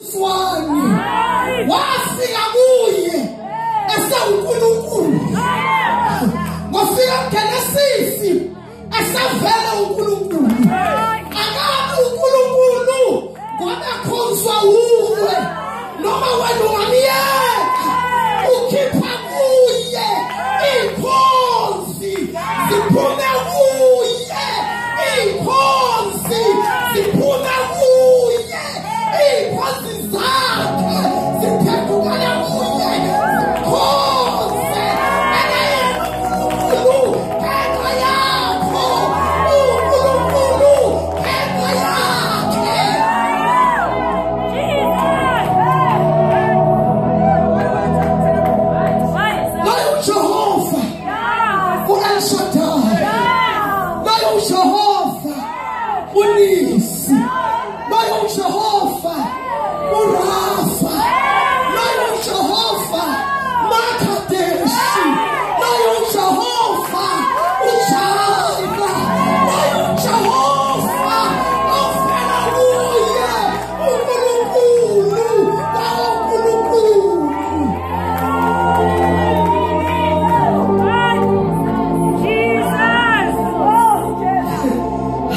Inswani wafika kuye esewuNkulunkulu. Wafika kuGenesis esavela uNkulunkulu. Akabe uNkulunkulu ngoba khonzwa uwe noma wena ungamyeka ukhipha kuye inkhonzi ziphume kuye inkhonzi ziphume kuye inkhonzi zakhe ziphendukela kuye zikhonze uNkulunkulu ngenxa yakho uNkulunkulu ngenxa yakhe. Loyo uJehova u-El Shaddai, loyo uJehova uNisi, loyo uJehova uRafa, loyo uJehova Makadeshi, loyo uJehova uJaira, loyo uJehova ovela kuye uNkulunkulu wawoNkulunkulu.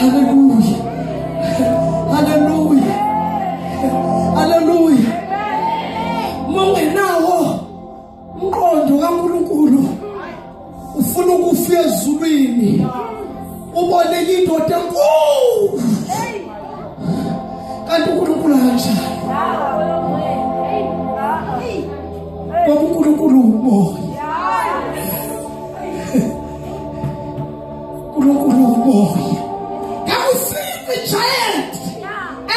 Haleluya, haleluya, haleluya. Mongenawo umqondo kaNkulunkulu ufuna ukufika ezulwini ubone indoda enkulu kanti uNkulunkulu kanjani? Ngoba uNkulunkulu umoya, uNkulunkulu umoya. Kakusiphi giant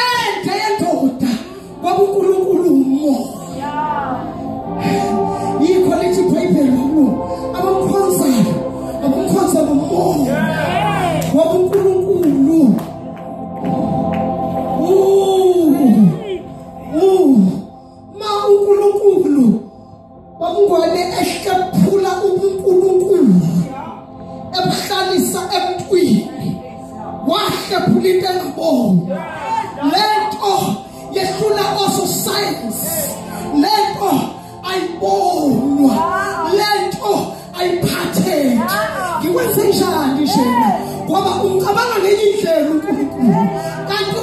ende yendoda ngoba uNkulunkulu umoya. Yikho lithi iBhayibheli abamkhonzayo abamkhonza ngomoya ngoba uNkulunkulu ma uNkulunkulu bamngwane ehlephula ubuNkulunkulu ebuhlalisa emntwini wahlephula into engabonwa. Lento yehlula ososayensi, lento ayibonwa, lento ayiphatheki. Ngikwenze njani njena? Ngoba umcabanga ngenye indlela uNkulunkulu kanti